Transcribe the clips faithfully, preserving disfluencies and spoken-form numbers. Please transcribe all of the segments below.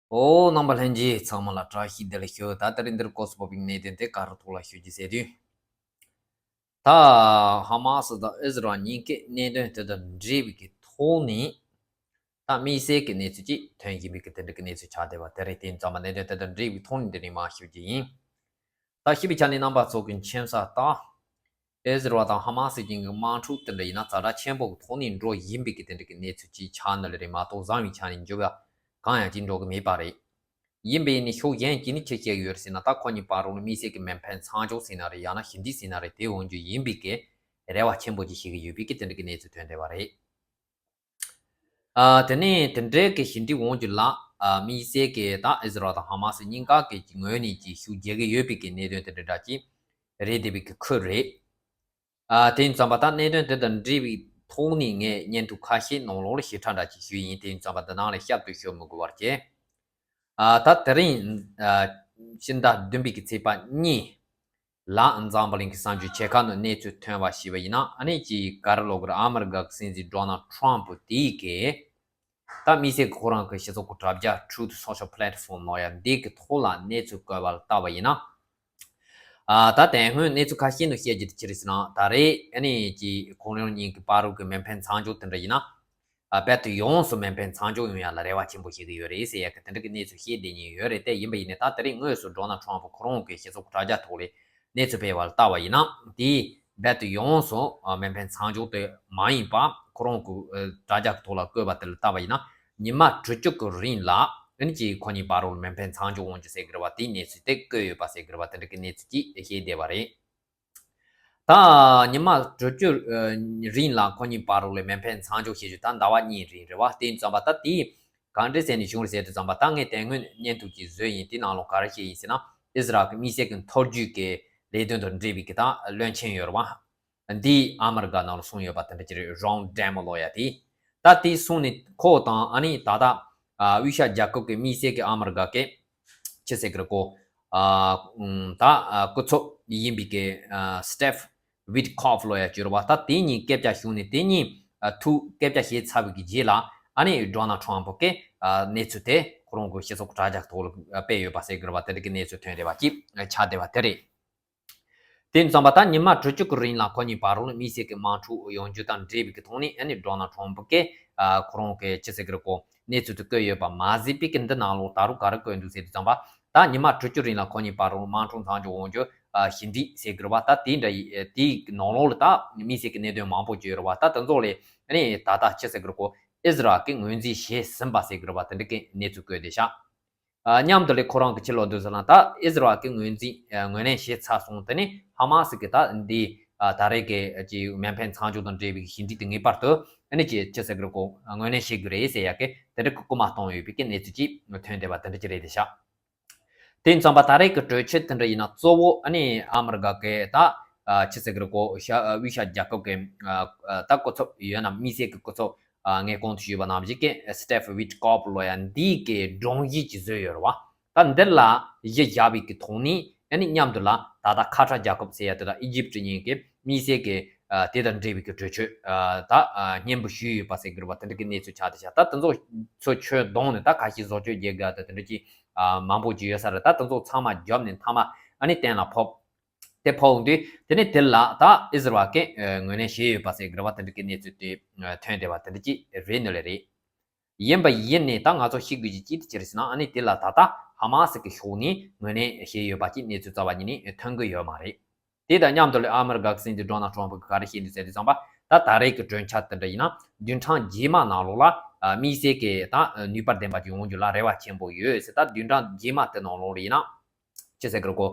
ཨོ། རྣམ་པ་ལྷན་རྒྱས་ཚང་མ་ལ་བཀྲ་ཤིས་བདེ་ལེགས་ཞུ། ད་དེ་རིང་འདིར་སྐོར་སུ་བབས་པའི་གནད་དོན་དེ་ག་རུ་ཐོག་ལ་ཞུ་རྒྱུ་ཟེར་དུས། ད་ཧ་མ་སི་དང་ཨི་ཟི་རལ་གཉིས་ཀས་གནད་དོན་དེ་དང་འབྲེལ་བའི་གི་ཐོག་ནས། ད་དམིགས་བསལ་གྱི་གནས་ཚུལ་ཅིག་ཐོན་བཞིན་པའི་གི་དེ་འདྲ་གི་གནས་ཚུལ་ཆགས་བསྡད་པ་དེ་རེད། དེ་ཙམ་པ་གནད་དོན་དེ་དང་འབྲེལ་བའི་ཐོག་ནས་འདི་ནས་མར་ཞུ་རྒྱུ་ཡིན། ད་ཞུ་བའི་ཆ་ནས་རྣམ་པ་ཚོ་གི་མཁྱེན་གསལ་ལྟར། ཨི་ཟི་རལ་དང་ཧ་མ་སི་གཉིས་ཀྱི་དམག་འཁྲུག་དེ་འདྲ་ཡིན་ན་ཛ་དྲག་ཆེན་པོ་གི་ཐོག་ནས་འགྲོ་བཞིན་པའི་གི་དེ་འདྲ་གི་གནས་ཚུལ་ཅིག་ཆགས་ནི་ལ་རེད་མ་གཏོགས་བཟང་བའི་ཆ་ནས་འགྱུར་བ་གང་ཡང་ཅིག་འགྲོ་གི་མེད་པ་རེད། ཡིན་པས་ནི་ཕྱོགས་གཞན་གྱིས་ནི་ཅི་བཤད་ཀྱི་ཡོད་རེད་ཟེར་ན། ད་ཁོ་གཉིས་བར་རུ་དམིགས་བསལ་གྱི་མེ་འཕེན་མཚམས་འཇོག་ཟེར་ན་རེད། ཡང་ན་ཞི་འགྲིག་ཟེར་ན་རེད། དེ་འོང་རྒྱུ་ཡིན་པའི་གི་རེ་བ་ཆེན་པོ་ཅིག་བྱེད་ཀྱི་ཡོད་པའི་གི་དེ་འདྲ་གི་གནས་ཚུལ་ཐོན་བསྡད་པ་རེད། ཨ། དེ་ནས་དེ་འདྲའི་གི་ཞི་འགྲིག་འོང་རྒྱུ་ལ། ཨ། དམིགས་བསལ་གྱི་ད་ཨི་ཟི་རལ་དང་ཧ་མ་སི་གཉིས་ཀ་གི་ངོས་ནས་ཀྱི་ཤུགས་རྒྱག་གི་ཡོད་པའི་གི་གནད་དོན་དེ་འདྲ་འདྲ་ཅིག་རེད་བསྡད་པའི་གི་ཁུལ་རེད། ཨ། དེ་ཡིན་ཙམ་པ་ད་གནད་དོན་དེ་དང་འབྲེལ་བའི་ཐོག་ནས་ངས་བརྙན་ཐུང་ཁ་ཤས་ནང་ལོགས་ལ་ཞིབ་ཕྲ་འདྲ་ཅིག་ཞུས་ཡིན། དེ་ཡིན་ཙམ་པ་འདི་ནང་ལ་བཤད་དུ་ཤོར་མི་དགོས་པར་བྱས། ཨ། ད་དེ་རིང་། ཨ། ཕྱི་ཟླ་བདུན་པའི་གི་ཚེས་པ་གཉིས་ལ་འཛམ་བུ་གླིང་གི་གསར་འགྱུར་ཆེ་ཁག་ནང་གནས་ཚུལ་ཐོན་པ་ཞིག་ཡིན་ན། ཨ་ནི་ཅིག་ག་རེ་ལབ་དགོས་རེད། ཨ་མི་རི་ཀ་གི་སྲིད་འཛིན་ཌོ་ནལ་ཊམ་པ་དེ་གིས། ད་དམིགས་བསལ་གྱི་ཁོ་རང་གི་སྤྱི་ཚོགས་ཀྱི་དྲ་རྒྱ་Truth Social Platform ནང་ཡང་འདི་གི་ཐོག་ལ་གནས་ཚུལ་བཀོད་པ་ལ་བལྟས་པ་ཡིན་ན། ཨ། ད་དེ་སྔོན་གནས་ཚུལ་ཁ་ཤས་ནང་བཤད་རྒྱུ་དེ་ཅི་རེད་ཟེར་ན། ད་རེས་ཨ་ནི་ཀྱི་ཁོང་རང་གཉིས་ཀྱི་བར་རུ་གི་མེ་འཕེན་མཚམས་འཇོག་དེ་འདྲ་ཡིན་ན། ཨ། རྦད་དེ་ཡོངས་སུ་མེ་འཕེན་མཚམས་འཇོག་ཡོང་ཡ་ལ་རེ་བ་ཆེན་པོ་བྱེད་ཀྱི་ཡོད་རེད་ཟེར་ཡ་གི་དེ་འདྲ་གི་གནས་ཚུལ་བཤད་བསྡད་མཁན་ཡོད་རེད། དེ་ཡིན་པ་ཡིན་ནའི་ད་དེ་རིང་དངོས་སུ་ཌོ་ནལ་ཊམ་པ་ཁོ་རང་གི་སྤྱི་ཚོགས་དྲ་རྒྱ་ཐོག་ལ་གནས་ཚུལ་སྤེལ་བ་ལ་བལྟས་པ་ཡིན་ན། དེ་རྦད་དེ་ཡོངས་སུ་མེ་འཕེན་མཚམས་འཇོག་དེ་མ་ཡིན་པ། ཁོ་རང་གི་དྲ་རྒྱ་གི་ཐོག་ལ་བཀོད་པ་དེ་ལ་བལྟས་པ་ཡིན་ན། ཉི་མ་དྲུག་ཅུ་གི་རིང་ལ་ཨ་ནི་ཅིག་ཁོ་གཉིས་བར་རུ་མེ་འཕེན་མཚམས་འཇོག་འོང་རྒྱུ་ཟེར་གི་རེད་བ། དེའི་གནས་ཚུལ་དེ་བཀོད་ཡོད་པ་ཟེར་གི་རེད་བ། དེ་འདྲ་གི་གནས་ཚུལ་ཅིག་བཤད་བསྡད་པ་རེད། ད་ཉི་མ་དྲུག་ཅུ་རིང་ལ་ཁོ་གཉིས་བར་རུ་ལ་མེ་འཕེན་མཚམས་འཇོག་བྱེད་རྒྱུ་ད་ཟླ་བ་གཉིས་རིང་རེད་བ། དེ་ཡིན་ཙམ་པ་ད་དེ་གང་འདྲ་ཟེར་ནས་བྱུང་རེད་ཟེར་དུས་ཙམ་པ། ད་ངས་དེ་སྔོན་བརྙན་ཐུང་ཅིག་བཟོས་ཡིན། དེ་ནང་ལོགས་ག་རེ་བཤད་ཡིན་ཟེར་ན། ཨི་ཟི་རལ་གྱི་དམིགས་བསལ་གྱི་མཐོ་རྒྱུགས་ཀྱི་ལས་དོན་དང་འབྲེལ་བའི་གི་ད་བློན་ཆེན་ཡོད་རེད་བ། འདི་ཨ་མི་རི་ཀ་ནང་ལ་སོང་ཡོད་པ་དེ་འདྲ་ཅིག་རེད། རོན་ཌེ་མོ་ལབ་ཡ་དེ། ད་དེ་སོང་ནས་ཁོ་དང་ཨ་ནི་ད་ལྟ་ཨ་དབུས་ཤར་རྒྱལ་ཁབ་ཀྱི་དམིགས་བསལ་གྱི་ཨ་མི་རི་ཀ་གི་ཅི་ཟེར་གི་རེད་གོ། ཨ་ད་ཨ་སྐུ་ཚབ་ཡིན་པའི་གི་ཨ་སི་ཊིབ་ཝིཊ་ཁོབ་ལབ་ཡ་ཅིག་ཡོད་རེད་བ། ད་དེ་གཉིས་སྐད་ཆ་བྱུང་ནས། དེ་གཉིས་ཨ་ཐུག་སྐད་ཆ་བྱས་ཚར་བའི་གི་རྗེས་ལ་ཨ་ནི་ཌོ་ནལ་ཊམ་པ་གིས་ཨ་གནས་ཚུལ་དེ་ཁོ་རང་གི་སྤྱི་ཚོགས་དྲ་རྒྱ་ཐོག་ལ་ཨ་སྤེལ་ཡོད་པ་ཟེར་གི་རེད་བ། དེ་འདྲ་གི་གནས་ཚུལ་ཐོན་བསྡད་པ་ཅིག་ཆགས་བསྡད་པ་དེ་རེད། དེ་ཙམ་པ་ད་ཉི་མ་དྲུག་ཅུ་གི་རིང་ལ་ཁོ་གཉིས་བར་རུ་ལ་དམིགས་བསལ་གྱི་དམག་འཁྲུག་ཡོང་རྒྱུ་དང་འབྲེལ་བའི་གི་ཐོག་ནས་ཨ་ནི་ཌོ་ནལ་ཊམ་པ་གིས་ཨ་ཁོ་རང་གི་ཅི་ཟེར་གི་རེད་གོ། གནས་ཚུལ་དེ་བཀོད་ཡོད་པ་མ་ཟད་པའི་གི་འདི་ནང་ལོགས་ད་རུང་ག་རེ་བཀོད་འདུག་ཟེར་དུས་ཙམ་པ། ད་ཉི་མ་དྲུག་ཅུ་རིང་ལ་ཁོ་གཉིས་བར་རུ་དམག་འཁྲུག་མཚམས་འཇོག་འོང་རྒྱུ་ཨ་ཞི་འགྲིག་ཟེར་གི་རེད་བ། ད་དེ་འདྲ་ཡི་དེའི་ནང་ལོགས་ལ་ད་དམིགས་བསལ་གྱི་གནད་དོན་མང་པོ་ཅིག་ཡོད་རེད་བ། ད་དེ་ཚོ་ལ་ཨ་ནི་ད་ལྟ་ཅི་ཟེར་གི་རེད་གོ། ཨི་ཟི་རལ་གྱིས་ངོས་འཛིན་བྱས་ཟིན་པ་ཟེར་གི་རེད་བ། དེ་འདྲ་གི་གནས་ཚུལ་བཀོད་བསྡད་ཤག་ཨ་མཉམ་དུ་ལས་ཁོ་རང་གིས་ཅི་ལབ་འདུག་ཟེར་ན། ད་ཨི་ཟི་རལ་གྱིས་ངོས་འཛིན་ཨ་ངོས་ལེན་བྱས་ཚར་སོང་། དེ་ནས་ཧ་མ་སི་གིས་ད་འདི་ཨ་ད་རེས་ཀྱི་ཅིག་མེ་འཕེན་མཚམས་འཇོག་དང་འབྲེལ་བའི་ཞི་འགྲིག་དེ་ངེས་པར་དུ་ཨ་ནི་ཅིག་ཅི་ཟེར་གི་རེད་གོ། ངོས་ལེན་བྱེད་དགོས་རེད་ཟེར་ཡ་གི་དེ་འདྲ་གི་སྐུལ་མ་གཏོང་ཡོད་པའི་གི་གནས་ཚུལ་ཅིག་ཐོན་བསྡད་པ་དེ་འདྲ་ཅིག་རེད་བསྡད་ཤག་དེ་ཙམ་པ་ད་རེས་ཀྱི་གྲོས་ཆོད་དེ་འདྲ་ཡིན་ན་གཙོ་བོ་ཨ་ནི་ཨ་མི་རི་ཀ་གི་ད་ཨ་ཅི་ཟེར་གི་རེད་གོ། ཤ་ཨ་དབུས་ཤར་རྒྱལ་ཁབ་ཀྱི་ཨ་ཨ་ད་སྐུ་ཚབ་ཡོད་ན་དམིགས་བསལ་གྱི་སྐུ་ཚབ། ཨ་ངས་གོང་དུ་ཞུས་པ་ནང་བཞིན་གྱི་སི་ཊིབ་ཝིཊ་ཁོབ་ལབ་ཡ་འདི་གི་སྒྲོམ་གཞི་ཅིག་བཟོས་ཡོད་རེད་བ། ད་འདིར་ལ་གཞི་བཞག་པའི་གི་ཐོག་ནས་ཨ་ནི་མཉམ་དུ་ལ་ད་ལྟ་ཁ་ཐར་རྒྱལ་ཁབ་ཟེར་ཡ་དེ་དང་ཨི་ཇིབ་གཉིས་ཀྱིས་དམིགས་བསལ་གྱི་ཨ་དེ་དང་འབྲེལ་བའི་གི་གྲོས་ཆོད་ཨ་ད་ཨ་སྙན་པོ་ཞུས་ཡོད་པ་ཟེར་གི་རེད་བ། དེ་འདྲ་གི་གནས་ཚུལ་ཆགས་བསྡད་ཤག་ད་དེ་ཚོ་ཚོ་ཆོད་གདོང་ནས་ད་ཁ་ཤས་བཟོ་བཅོས་རྒྱག་དགོས་ཡ་དང་དེ་འདྲ་ཅིག་ཨ་མང་པོ་ཅིག་ཡོད་ས་རེད། ད་དེ་ཚོ་ཚང་མ་བརྒྱབ་ནས་མཐའ་མ་ཨ་ནི་གཏན་ལ་ཕབ། དེ་ཕོག་དུས་དེ་ནས་དེ་ལ་ད་ཨི་ཟི་རལ་གྱིས་ཨ་ངོས་ལེན་བྱས་ཡོད་པ་ཟེར་གི་རེད་བ། དེ་འདྲ་གི་གནས་ཚུལ་དེ་ཨ་ཐོན་བསྡད་པ་དེ་འདྲ་ཅིག་རེད་ནི་ལས་རེད། ཡིན་པ་ཡིན་ནས་ད་ང་ཚོ་ཤེས་དགོས་ཀྱི་ཅིག་དེ་ཅི་རེད་ཟེར་ན། ཨ་ནི་དེ་ལ་ད་ལྟ་ཧ་མ་སི་གི་ཕྱོགས་ནས་ངོས་ལེན་བྱས་ཡོད་པ་ཅིག་གནས་ཚུལ་རྩ་བ་ཉིད་ནས་ཐོན་གི་ཡོད་མ་རེད། དེ་དང་མཉམ་དུ་ལས་ཨ་མི་རི་ཀ་གི་སྲིད་འཛིན་ཌོ་ནལ་ཊམ་པ་གིས་ག་རེ་བཤད་འདུག་ཟེར་དུས་ཙམ་པ། ད་ད་རེས་ཀྱི་གྲོས་འཆར་དེ་འདྲ་ཡིན་ན་བདུན་ཕྲག་རྗེས་མ་ནང་ལོགས་ལ་ཨ་དམིགས་བསལ་གྱི་ད་ནུས་པ་ལྡན་པ་ཅིག་ཡོང་རྒྱུ་ལ་རེ་བ་ཆེན་པོ་ཡོད་ཟེར། ད་བདུན་ཕྲག་རྗེས་མ་དེ་ནང་ལོགས་ལ་ཡིན་ན། ཅི་ཟེར་གི་རེད་གོ།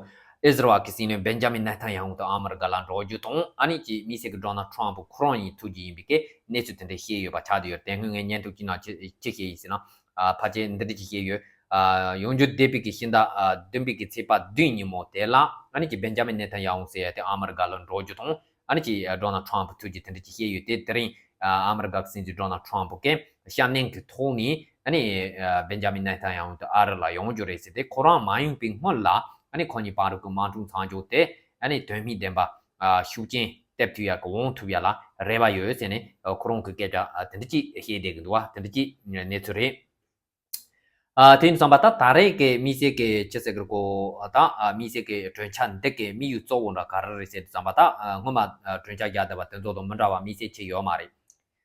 ཨི་ཟི་རལ་གྱི་སྲིད་བློན་བེན་ཇ་མིན་ནེ་ཐན་ཡ་ཧུ་དང་ཨ་མི་རི་ཀ་ལ་འགྲོ་རྒྱུ་དང་། ཨ་ནི་ཅིག་དམིགས་བསལ་གྱི་ཌོ་ནལ་ཊམ་པ་ཁོ་རང་ཡིན་ཐུག་རྒྱུ་ཡིན་པའི་གི་གནས་ཚུལ་དེ་འདྲ་བཤད་ཡོད་པ་ཆགས་བསྡད་ཡོད། དེ་སྔོན་ངས་བརྙན་ཐུང་གཅིག་ནང་ཅི་ཅི་བཤད་ཡིན་ཟེར་ན། ཨ་ཕལ་ཆེར་འདི་འདྲ་ཅིག་བཤད་ཡོད། ཨ་ཡོང་རྒྱུ་བསྡད་པའི་གི་ཕྱི་ཟླ་ཨ་བདུན་པའི་གི་ཚེས་པ་བདུན་ཉིན་མོ་དེ་ལ་ཨ་ནི་ཅིག་བེན་ཇ་མིན་ནེ་ཐན་ཡ་ཧུ་ཟེར་ཡ་དེ་ཨ་མི་རི་ཀ་ལ་འགྲོ་རྒྱུ་དང་། ཨ་ནི་ཅིག་ཌོ་ནལ་ཊམ་པ་ཐུག་རྒྱུ་དེ་འདྲ་ཅིག་བཤད་ཡོད། དེ་དེ་རིང་ཨ་མི་རི་ཀ་གི་སྲིད་འཛིན་ཌོ་ནལ་ཊམ་པ་གིས་བཤམས་སྟོན་གྱི་ཐོག་ནས་ཨ་ནི་ཨ་བེན་ཇ་མིན་ནེ་ཐན་ཡ་ཧུ་དེ་ཨ་རི་ལ་ཡོང་རྒྱུ་རེད་ཟེར་ཏེ། ཁོ་རང་མ་ཡོང་པའི་སྔོན་ལ་ཨ་ནི་ཁོ་གཉིས་བར་གྱི་དམག་འཁྲུག་མཚམས་འཇོག་དེ་ཨ་ནི་དོན་སྙིང་ལྡན་པ་ཨ་ཤུགས་རྐྱེན་ཐེབས་ཐུབ་ཡ་གི་འོང་ཐུབ་ཡ་ལ་རེ་བ་ཡོད་ཟེར་ནས་ཨ་ཁོ་རང་གི་སྐད་ཆ་ཨ་དེ་འདྲ་ཅིག་བཤད་བསྡད་ཀྱི་འདུག་བ། དེ་འདྲ་ཅིག་གནས་ཚུལ་རེད། ཨ་དེ་ཡིན་ཙམ་པ་ད་ད་རེས་ཀྱི་དམིགས་བསལ་གྱི་ཅི་ཟེར་གི་རེད་གོ། ད་ཨ་དམིགས་བསལ་གྱི་གྲོས་འཆར་འདི་གི་དམིགས་ཡུལ་གཙོ་བོ་འདྲ་ག་རེ་རེད་ཟེར་དུས་ཙམ་པ། ད་ཨ་སྔོན་མ་ཨ་གྲོས་འཆར་བརྒྱབ་བསྡད་པ་དེ་ཚོ་དང་མི་འདྲ་བ་དམིགས་བསལ་ཅིག་ཡོད་མ་རེད།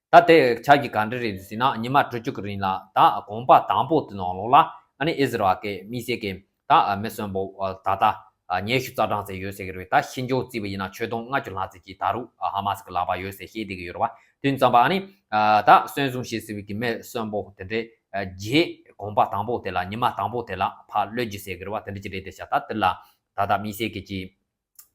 ད་དེ་ཆ་གི་ག་འདྲ་རེད་ཟེར་ན། ཉི་མ་དྲུག་ཅུ་གི་རིང་ལ་ད་གོམ་པ་དང་པོ་དེ་ནང་ལོགས་ལ་ཨ་ནི་ཨིས་ར་ཨེལ་གྱི་དམིགས་བསལ་གྱི་ད་མི་གསོན་པོ་ད་ལྟ་ཉི་ཤུ་རྩ་གྲངས་ཙམ་ཡོད་ཟེར་གི་རེད། ད་ཕྱི་འབྱོར་བརྩིས་པ་ཡིན་ན་ཆོས་དོན་ལྔ་བཅུ་ལྷག་ཙམ་ཅིག་ད་རུང་ཧ་མ་སི་གི་ལག་པ་ཡོད་ཟེར་བཤད་བསྡད་གི་ཡོད་རེད་བ། དེ་ཙམ་པ་ཨ་ནི་ད་གསོན་བཟུང་བྱས་ཟིན་པའི་གི་མི་གསོན་པོ་དེ་འདྲའི་རྗེས་གོམ་པ་དང་པོ་དེ་ལ་ཉི་མ་དང་པོ་དེ་ལ་ཕར་གློད་རྒྱུ་ཟེར་གི་རེད་བ། དེ་འདྲ་ཅིག་རེད་དེ་ཤག་ད་དེ་ལ་ད་ལྟ་དམིགས་བསལ་གྱི་ཅིག་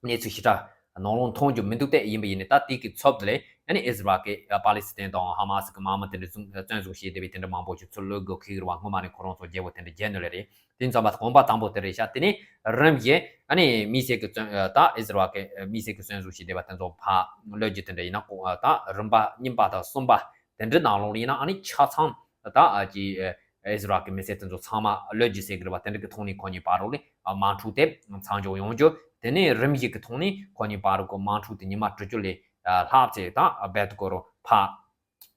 གནས་ཚུལ་ཞེ་དྲག་ནང་ལོགས་མཐོང་རྒྱུ་མི་འདུག་སྟེ། ཡིན་པ་ཡིན་ནའི་ད་དེ་གི་ཚབ་ལས་ཨ་ནི་ཨིས་ར་ཨེལ་གྱིས་པ་ལི་སི་ཐན་དང་ཧ་མ་སི་གི་དམག་མི་དེ་འདྲ་བཙོན་བཟུང་བྱས་བསྡད་པའི་དེ་འདྲ་མང་པོ་ཞིག་ཚུར་གློད་དགོས་ཁེལ་གི་རེད་བ། སྔོན་མ་ནས་ཁོ་རང་ཚོ་རྒྱལ་པོ་དེ་འདྲ་རྒྱལ་ནོ་ལེ་རེད། དེ་ཙམ་པ་གོམ་པ་དང་པོ་དེ་རེད་ཤག་དེ་ནས་རིམ་བཞིན་ཨ་ནི་དམིགས་བསལ་གྱི་བཙོན་ད་ཨིས་ར་ཨེལ་གྱི་དམིགས་བསལ་གྱི་བཙོན་བཟུང་བྱས་བསྡད་པ་དེ་ཚོ་ཕར་གློད་རྒྱུ་དེ་འདྲ་ཡིན་ན། ད་རིམ་པ་གཉིས་པ་དང་གསུམ་པ་དེ་འདྲའི་ནང་ལོགས་ཡིན་ན་ཨ་ནི་ཆ་ཚང་ད་ཨ་ཅི་ཨིས་ར་ཨེལ་གྱི་མི་སེར་དེ་ཚོ་ཚང་མ་གློད་རྒྱུ་ཟེར་གི་རེད་བ། དེ་འདྲ་གི་ཐོག་ནས་ཁོ་གཉིས་བར་ལ་དམག་འཁྲུག་དེ་མཚམས་འཇོག་ཡོང་རྒྱུ། དེ་ནས་རིམ་བཞིན་གྱི་ཐོག་ནས་ཁོ་གཉིས་བར་གྱི་དམག་འཁྲུག་དེ་ཉི་མ་དྲུག་ཅུ་ལས་ལྷག་ཙམ་ད་རྦད་དེ་ཁོ་རང་ཕར་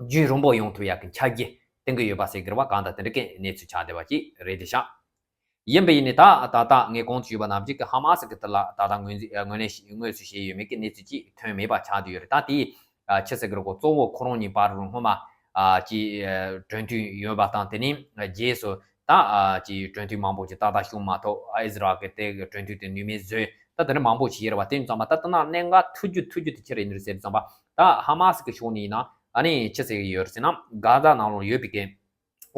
རྒྱུན་རིང་པོ་ཡོང་ཐུབ་ཡག་གི་ཆ་རྐྱེན་བསྟན་གི་ཡོད་པ་ཟེར་གི་རེད་བ། གང་ལྟར་དེ་འདྲ་གི་གནས་ཚུལ་ཆགས་བསྡད་པ་ཅིག་རེད་དེ་ཤག་ཡིན་པ་ཡིན་ནའི་ད་ད་ལྟ་ངས་གོང་དུ་ཞུས་པ་ནང་བཞིན་གྱི་ཧ་མ་སི་གི་དེ་ལ་ད་ལྟ་ངོས་འཛིན་ངོས་ལེན་ཞིག་དངོས་སུ་བྱས་ཡོད་མེད་ཀྱི་གནས་ཚུལ་ཅིག་ཐོན་མེད་པ་ཆགས་བསྡད་ཡོད་རེད། ད་དེ་ཨ་ཅི་ཟེར་གི་རེད་གོ། གཙོ་བོ་ཁོ་རང་གཉིས་བར་རུ་སྔོན་མ་ཨ་ཅི་ཨ་གྲོས་མཐུན་ཡོད་པ་དང་། དེ་ནས་རྗེས་སུ་ད་ཨ་ཅི་གྲོས་མཐུན་མང་པོ་ཅིག་ཏག་ཏག་བྱུང་མ་ཐུབ། ཨ་ཨིས་ར་ཨེལ་གྱིས་དེ་གྲོས་མཐུན་དེ་ནུས་མེད་བཟོས། ད་དེ་འདྲ་མང་པོ་ཞིག་ཡོད་རེད་བ། དེ་ཙམ་པ་ད་ལྟ་ན་གནད་འགག་ཐུག་རྒྱུ་ཐུག་རྒྱུ་དེ་ཅི་རེད་ཡིན་རེད་ཟེར་ཙམ་པ། ད་ཧ་མ་སི་གི་ཕྱོགས་ནས་ཡིན་ན་ཨ་ནི་ཅི་ཟེར་གི་ཡོད་རེད་ཟེར་ན། གྷ་ཛ་ནང་ལོགས་ཡོད་པའི་གི་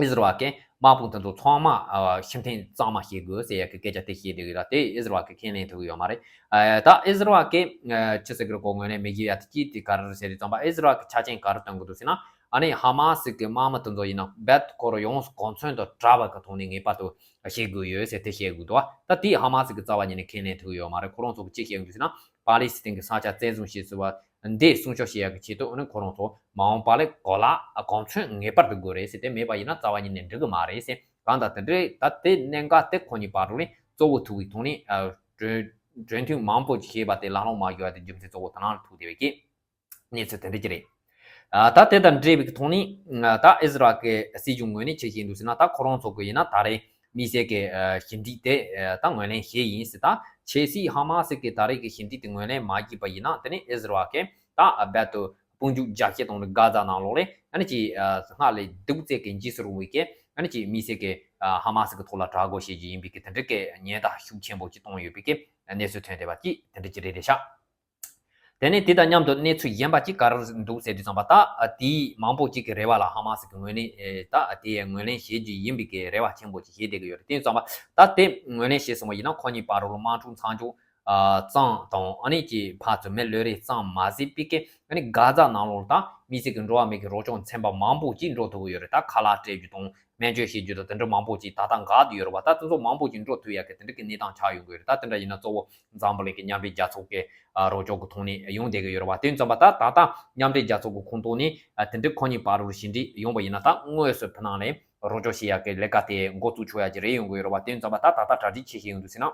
ཨིས་ར་ཨེལ་གྱི་དམག་དཔུང་དེ་ཚོ་ཚང་མ་ཨ་ཕྱིར་འཐེན་གཙང་མ་བྱེད་དགོས་ཟེར་ཡག་གི་སྐད་ཆ་དེ་བཤད་བསྡད་ཡོད་ར། དེ་ཨིས་ར་ཨེལ་གྱིས་ཁས་ལེན་ཐུབ་ཀྱི་ཡོད་མ་རེད། ཨ་ད་ཨིས་ར་ཨེལ་གྱིས་ཨ་ཅི་ཟེར་གི་རེད་གོ། ངོས་ནས་མི་བཞི་ཡ་དེ་ཅི་དེ་ག་རེ་ཟེར་དུས་ཙམ་པ། ཨིས་ར་ཨེལ་གྱིས་ཆ་རྐྱེན་ག་རེ་སྟོན་གི་འདུག་ཟེར་ན། ཨ་ནི་ཧ་མ་སི་གི་དམག་མི་དེ་ཚོ་ཡིན་ན་རྦད་ཁོ་རང་ཡོངས་སུ་གོ་མཚོན་དང་བྲལ་བ་གི་ཐོག་ནས་ངེས་པར་དུ་བྱེད་དགོས་ཡོད་ཟེར་དེ་བཤད་དགོས་འདུག་ད་དེ་ཧ་མ་སི་གི་རྩ་བ་ཉིད་ནས་ཁས་ལེན་ཐུབ་ཀྱི་ཡོད་མ་རེད། ཁོ་རང་ཚོ་གི་ཅི་བཤད་གི་འདུག་ཟེར་ན། པ་ལི་སི་ཐན་གྱི་ས་ཆ་བཙན་བཟུང་བྱས་ཟིན་པ་འདི་སྲུང་སྐྱོབ་བྱེད་ཡག་གི་ཆེད་དུ་ཨ་ནི་ཁོ་རང་ཚོ་མ་འོངས་པ་ལ་གོ་ལ་གོ་མཚོན་ངེས་པར་དུ་དགོས་རེད་ཟེར། དེ་མེད་པ་ཡིན་ན་རྩ་བ་ཉིད་ནས་འགྲིག་གི་མ་རེད་ཟེར། གང་ལྟར་དེ་འདྲའི་ད་དེ་གནད་འགག་དེ་ཁོ་གཉིས་བར་དུ་ནི་གཙོ་བོ་ཐུག་གི་ཐོག་ནས་ཨ་གྲོས་གྲོས་མཐུན་མང་པོ་ཞིག་བྱས་པ་དེ་ལག་ལེན་མ་འགྱུར་བ་དེ་རྒྱུ་མཚན་གཙོ་བོ་དེ་ནང་ལ་ཐུག་བསྡད་པའི་གི་གནས་ཚུལ་དེ་འདྲ་ཅིག་རེད། ཨ་ད་དེ་དང་འབྲེལ་བའི་ཐོག་ནས་ཨ་ད་ཨིས་ར་ཨེལ་གྱི་སྲིད་གཞུང་ངོས་ནས་ཆེ་ཤེས་འདུག་ཟེར་ན། ད་ཁོ་རང་ཚོ་གི་ཡིན་ན་ད་རེས་དམིགས་བསལ་གྱི་ཨ་ཞི་འགྲིག་དེ་ཨ་ད་ངོས་ལེན་བྱས་ཡིན་ཟེར། ད་ཆབ་སྲིད་ཧ་མ་སི་གི་ད་རེས་ཀྱི་ཞི་འགྲིག་དེ་ངོས་ལེན་མ་བྱས་པ་ཡིན་ན། དེ་ནས་ཨིས་ར་ཨེལ་གྱིས་ད་རྦད་དུ་དཔུང་འཇུག་རྒྱ་སྐྱེད་གཏོང་ནས་གྷ་ཛ་ནང་ལོགས་ལ་ཨ་ནི་ཅིག་ཨ་སྔར་ལས་སྡུག་ཙམ་གྱི་འཇིགས་སུ་རུང་བའི་གི་ཨ་ནི་ཅིག་དམིགས་བསལ་གྱི་ཨ་ཧ་མ་སི་གི་ཐོག་ལ་དྲག་རྒོལ་བྱེད་རྒྱུ་ཡིན་པའི་གི་དེ་འདྲ་གི་ཉེན་བརྡ་ཤུགས་ཆེན་པོ་ཅིག་བཏང་ཡོད་པའི་གི་གནས་ཚུལ་ཐོན་བསྡད་པ་ཅིག་དེ་འདྲ་ཅིག་རེད་དེ་ཤག་དེ་ནས་དེ་དང་མཉམ་དུ་གནས་ཚུལ་གཞན་པ་ཅིག་ག་རེ་འདུག་ཟེར་དུས་ཙམ་པ། ད་དེའི་མང་པོ་ཅིག་གི་རེ་བ་ལ་ཧ་མ་སི་གི་ངོས་ནས་ཨེ་ད་དེ་ངོས་ལེན་བྱེད་རྒྱུ་ཡིན་པའི་གི་རེ་བ་ཆེན་པོ་ཅིག་བྱེད་བསྡད་ཀྱི་ཡོད་རེད། དེ་ཙམ་པ་ད་དེ་ངོས་ལེན་བྱས་སོང་བ་ཡིན་ན་ཁོ་གཉིས་བར་དུ་དམག་འཁྲུག་མཚམས་འཇོག་ཨ་ཙམ་དང་ཨ་ནི་ཀྱི་ཕར་ཚུར་མི་གློད་རེས་ཙམ་མ་ཟད་པའི་གི་ཨ་ནི་གྷ་ཛ་ནང་ལོགས་ད་དམིགས་བསལ་གྱི་འགྲོ་བ་མི་གི་རོགས་སྐྱོར་ཚན་པ་མང་པོ་ཅིག་འགྲོ་ཐུབ་ཀྱི་ཡོད་རེད། ད་ཁ་ལག་སྤྲད་རྒྱུ་དང་སྨན་བཅོས་བྱེད་རྒྱུ་དང་དེ་འདྲ་མང་པོ་ཅིག་ད་ལྟ་འགག་བསྡད་ཡོད་རེད་བ། ད་དེ་ཚོ་མང་པོ་ཅིག་འགྲོ་ཐུབ་ཡག་གི་དེ་འདྲ་གི་གནས་སྟངས་ཆགས་ཡོང་གི་ཡོད་རེད། ད་དེ་འདྲ་ཡིན་ན་གཙོ་བོ་འཛམ་བུ་གླིང་གི་མཉམ་འབྲེལ་རྒྱལ་ཚོགས་ཀྱི་ཨ་རོགས་སྐྱོར་གྱི་ཐོག་ནས་ཡོང་བསྡད་ཀྱི་ཡོད་རེད་བ། དེ་ཙམ་པ་ད་ད་ལྟ་མཉམ་འབྲེལ་རྒྱལ་ཚོགས་ཀྱི་ཁོངས་གཏོགས་ནས་ཨ་དེ་འདྲའི་ཁོ་གཉིས་བར་དུ་ཞི་འགྲིག་ཡོང་བ་ཡིན་ན། ད་དངོས་སུ་ཕུ་ནང་ནས་རོགས་སྐྱོར་བྱེད་ཡག་གི་ལས་ཀ་དེ་འགོ་བཙུགས་ཆོག་ཡག་ཅིག་རེད་ཡོང་གི་ཡོད་རེད་བ། དེ་ཙམ་པ་ད་ད་ལྟ་གྲ་སྒྲིག་ཆེ་ཞིག་ཡོང་འདུག་ཟེར་ན།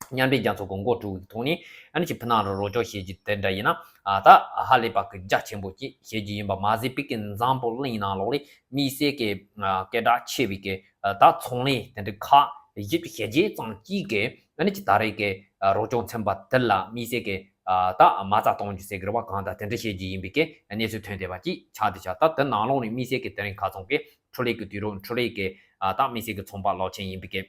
མཉམ་འབྲེལ་རྒྱལ་ཚོགས་ཀྱི་འགོ་ཁྲིད་ཀྱི་ཐོག་ནས་ཨ་ནི་ཅིག་ཕུ་ནང་རུ་རོགས་སྐྱོར་བྱེད་རྒྱུ་དེ་འདྲ་ཡིན་ན། ཨ་ད་ཧ་ལས་པ་གི་རྒྱ་ཆེན་པོ་ཅིག་བྱེད་རྒྱུ་ཡིན་པ་མ་ཟད་པའི་གི་འཛམ་བུ་གླིང་ནང་ལོགས་ལ་དམིགས་བསལ་གྱི་ཨ་སྐད་གྲགས་ཆེ་བའི་གི་ཨ་ད་ཚོང་ལས་དེ་འདྲ་ཁག་བཞི་བཅུ་ཞེ་བརྒྱད་ཙམ་གཅིག་གི་ཨ་ནི་ཅིག་ད་རེས་ཀྱི་ཨ་རོགས་སྐྱོར་ཚན་པ་དེ་ལ་དམིགས་བསལ་གྱི་ཨ་ད་མ་རྩ་གཏོང་རྒྱུ་ཟེར་གི་རེད་བ། གང་ལྟར་དེ་འདྲ་བྱེད་རྒྱུ་ཡིན་པའི་གི་གནས་ཚུལ་ཐོན་བསྡད་པ་ཅིག་ཆགས་བསྡད་ཤག་ད་དེ་ནང་ལོགས་ནས་དམིགས་བསལ་གྱི་དེ་རིང་ཁ་སང་གི་འཕྲུལ་ལས་ཀྱི་དུས་རབས། འཕྲུལ་ལས་ཀྱི་ཨ་ད་དམིགས་བསལ་གྱི་ཚོང་པ་གློག་ཆེན་ཡིན་པའི་གི་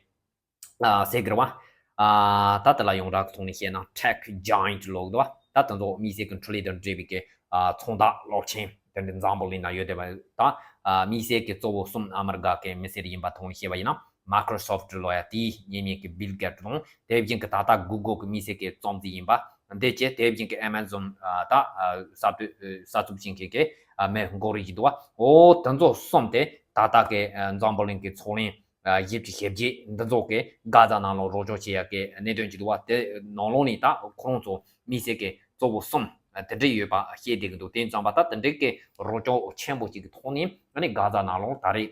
ཨ་ཟེར་གི་རེད་བ། ཨ་ད་དེ་ལ་ཡོངས་གྲགས་ཀྱི་ཐོག་ནས་བཤད་ན་tech giant ལབ་ཀྱི་འདུག་བ། ད་དེ་ཚོ་དམིགས་བསལ་གྱི་འཕྲུལ་ལས་དང་འབྲེལ་བའི་གི་ཨ་ཚོང་རྟགས་གློག་ཆེན་དེ་འདྲ་འཛམ་བུ་གླིང་ན་ཡོད་བསྡད་པ། ད་ཨ་དམིགས་བསལ་གྱི་གཙོ་བོ་གསུམ་ཨ་མི་རི་ཀ་གི་མི་སེར་ཡིན་པ་ཐོག་ནས་བཤད་པ་ཡིན་ན། Microsoft ལབ་ཡ་དེའི་གཉེར་མི་གི་Bill Gates དང་། དེ་བཞིན་གྱི་ད་ལྟ་Google གི་དམིགས་བསལ་གྱི་རྩོམ་རྩིས་ཡིན་པ་འདི་བཅས། དེ་བཞིན་གྱི་Amazon ཨ་ད་ཨ་གསར་གཏོད་ཨ་གསར་འཛུགས་བྱེད་མཁན་གྱི་ཨ་མི་འགོ་རིམ་ཞིག་འདུག་བ། འོ་དེ་ཚོ་གསུམ་དེ་ད་ལྟ་གི་ཨ་འཛམ་བུ་གླིང་གི་ཚོང་ལས་ཨ་བཞི་བཅུ་ཞེ་བརྒྱད་འདི་ཚོ་གི་གྷ་ཛ་ནང་ལོགས་རོགས་སྐྱོར་བྱེད་ཡག་གི་གནད་དོན་ཅིག་འདུག་བ། དེ་ནང་ལོགས་ནས་ད་ཁོ་རང་ཚོ་དམིགས་བསལ་གྱི་གཙོ་བོ་གསུམ་ཨ་དེ་འདྲ་ཡོད་པ་བཤད་བསྡད་ཀྱི་འདུག་དེ་ཙམ་པ་ད་དེ་འདྲའི་གི་རོགས་སྐྱོར་ཆེན་པོ་ཅིག་གི་ཐོག་ནས་ཨ་ནི་གྷ་ཛ་ནང་ལོགས་ད་རེས་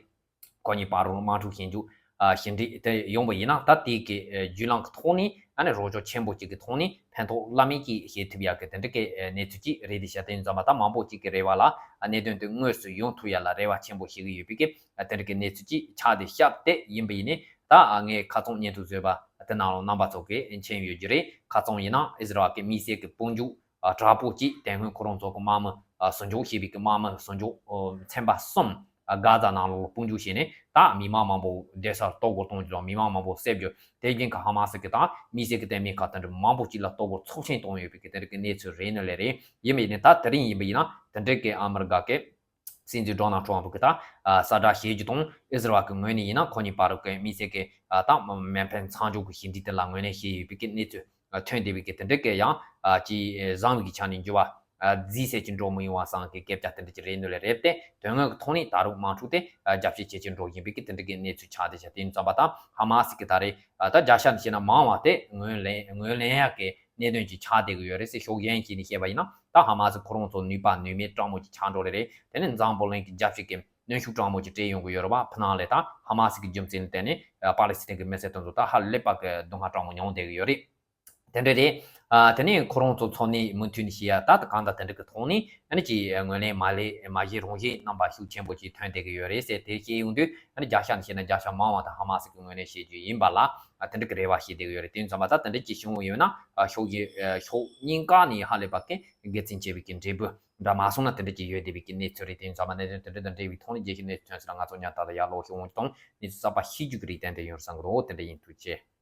ཁོ་གཉིས་བར་དུ་དམག་འཁྲུག་ཞན་འཇུག་ ཞི་འགྲིག་དེ་ཡོང་བ་ཡིན་ན། ད་དེ་གི་རྒྱུན་ལམ་གི་ཐོག་ནས་ཨ་ནི་རོགས་སྐྱོར་ཆེན་པོ་གཅིག་གི་ཐོག་ནས་ཕན་ཐོགས་བླ་མེད་ཀྱི་བྱེད་ཐུབ་ཡག་གི་དེ་འདྲ་གི་གནས་ཚུལ་གཅིག་རེད། དེ་བཤད་དེ་ཡིན་ཙམ་པ་ད་མང་པོ་གཅིག་གི་རེ་བ་ལ་གནད་དོན་དེ་དངོས་སུ་ཡོང་ཐུབ་ཡག་ལ་རེ་བ་ཆེན་པོ་བྱེད་ཀྱི་ཡོད་པའི་གི་དེ་འདྲ་གི་གནས་ཚུལ་གཅིག་ཆགས་བསྡད་ཤག་དེ་ཡིན་པ་ཡིན་ནའི། ད་ངས་ཁ་རྩང་སྙན་ཐོ་བཟོས་པ་དེ་ནང་ལ་རྣམ་པ་ཚོ་གིས་མཁྱེན་ཡོད་རྒྱུ་རེད། ཁ་རྩང་ཡིན་ན་ཨིས་ར་ཨེལ་གི་དམིགས་བསལ་གྱི་དཔུང་འཇུག་དྲག་པོ་གཅིག་དེ་སྔོན་ཁོ་རང་ཚོ་གི་དམག་མི་ཟུར་འཇོག་བྱས་པའི་གི་དམག་མི་ཟུར་འཇོག་ཚན་པ་གསུམ་གྷ་ཛ་ནང་ལོགས་ལ་དཔུང་འཇུག་བྱས་ནས། ད་མི་མང་མང་པོ་བསྡད་སར་གཏོར་རྒོལ་གཏོང་རྒྱུ་དང་མི་མང་མང་པོ་བསད་རྒྱུ། དེ་བཞིན་གྱི་ཧ་མ་སི་གི་དང་དམིགས་བསལ་གྱི་དེ་མིན་ཁག་དེ་འདྲ་མང་པོ་གཅིག་ལ་གཏོར་རྒོལ་ཚབས་ཆེན་བཏང་ཡོད་པའི་གི་དེ་འདྲ་གི་གནས་ཚུལ་རེད་ནི་ལས་རེད། ཡིན་པ་ཡིན་ནའི་ད་དེ་རིང་ཡིན་པ་ཡིན་ན་དེ་འདྲ་གི་ཨ་མི་རི་ཀ་གི་སྲིད་འཛིན་ཌོ་ནལ་ཊམ་ཕུ་གི་ད་གསལ་བསྒྲགས་བྱེད་རྒྱུ་དང་ཨིས་ར་ཨེལ་གི་ངོས་ནས་ཡིན་ན་ཁོ་གཉིས་བར་གི་དམིགས་བསལ་གྱི་ད་མེ་འཕེན་མཚམས་འཇོག་གི་ཞི་འགྲིག་དེ་ལ་ངོས་ལེན་བྱས་ཡོད་པའི་གི་གནས་ཚུལ་ཐོན་བསྡད་པའི་གི་དེ་འདྲ་གི་ཡང་ཅིག་བཟང་བའི་གི་ཆ་ནས་འགྱུར་བ་རྫིས་ཟེར་གྱི་འགྲོ་མི་ཡོང་བ་སང་གི་སྐད་ཆ་དེ་འདྲ་ཅིག་རེད་འདུག་ལས་རེད་དེ། དོན་དངོས་ཀྱི་ཐོག་ནས་ད་རུང་དམག་འཁྲུག་དེ་རྒྱ་བསྐྱེད་ཇེ་ཆེར་འགྲོ་བཞིན་པའི་གི་དེ་འདྲ་གི་གནས་ཚུལ་ཆགས་བསྡད་ཤག་དེ་ཡིན་ཙམ་པ་ད་ཧ་མ་སི་གི་ད་རེས་ད་བརྒྱ་ཆ་ནས་བཤད་ན་མང་བ་དེ་ངོས་ལེན་ངོས་ལེན་ཡག་གི་གནད་དོན་ཅིག་ཆགས་བསྡད་ཀྱི་ཡོད་རེད་ཟེར། ཕྱོགས་གཞན་ཞིག་ནས་བཤད་པ་ཡིན་ན་ད་ཧ་མ་སི་ཁོ་རང་ཚོ་ནུས་པ་ནུས་མེད་སྤྲང་མོ་ཅིག་ཆགས་འགྲོ་ལེ་རེད། དེ་ནས་འཛམ་བུ་གླིང་གི་རྒྱལ་སྤྱི་གི་གནོན་ཤུགས་སྤྲང་མོ་ཅིག་སྤྲད་ཡོང་གི་ཡོད་རེད་བ། ཕུ་ནང་ལས་ད་ཧ་མ་སི་གི་རྒྱུ་མཚན་ལ་བརྟེན་ནས་པ་ལི་སི་ཐན་གི་མི་སེར་དེ་ཚོ་ད་ཧ་ལས་པ་གི་སྡུག་བསྔལ་སྤྲང་མོ་མྱོང་བསྡད་ཀྱི་ཡོད་རེད། དེ་འདྲ་རེད། ཨ་དེ་ནས་ཁོ་རང་ཚོ་འཚོ་གནས་མུ་མཐུད་ནས་བྱེད་ཡ་ད་ད་གང་ལྟར་དེ་འདྲ་གི་ཐོག་ནས་ཨ་ནི་ཅིག་ངོས་ལེན་མ་ལེན་མ་བྱེད་རང་བཞིན་རྣམ་པ་ཤུགས་ཆེན་པོ་ཅིག་ཐོན་བསྡད་ཀྱི་ཡོད་རེད་ཟེར། དེ་བཤད་ཡོང་དུས་ཨ་ནི་བརྒྱ་ཆ་ནས་བཤད་ན་བརྒྱ་ཆ་མང་བ་ད་ཧ་མ་སི་གི་ངོས་ལེན་བྱེད་རྒྱུ་ཡིན་པ་ལ་ཨ་དེ་འདྲ་གི་རེ་བ་བྱེད་བསྡད་ཀྱི་ཡོད་རེད། དེ་ཡིན་ཙམ་པ་ད་དེ་འདྲ་ཅིག་བྱུང་ཡོད་ན་ཨ་ཕྱོགས་ཀྱི་ཨ་ཕྱོགས་གཉིས་ཀ་ནས་ཧ་ལས་པ་གི་དགེ་མཚན་ཆེ་བའི་གི་འབྲས་བུ་འདྲ་མ་སོང་ན་དེ་འདྲ་ཅིག་ཡོད་བསྡད་པའི་གི་གནས་ཚུལ་རེད། དེ་ཡིན་ཙམ་པ་གནད་དོན་དེ་འདྲ་དང་འབྲེལ་བའི་ཐོག་ནས་རྒྱལ་སྤྱིའི་གནས་ཚུལ་ཐོན་ཚུལ་ལ་ང་ཚོ་ཉར་ཐག་ལ་ཡར་ལོག་ཤོག་འོང་དང་གནས་ཚུལ་གསར་པ་ཤེས་རྒྱུ་གི་རིགས་ཏན་ཏན་ཡོང་བསམ་གི་རེད། དེ་འདྲ་ཡིན། ཐུགས་རྗེ་ཆེ།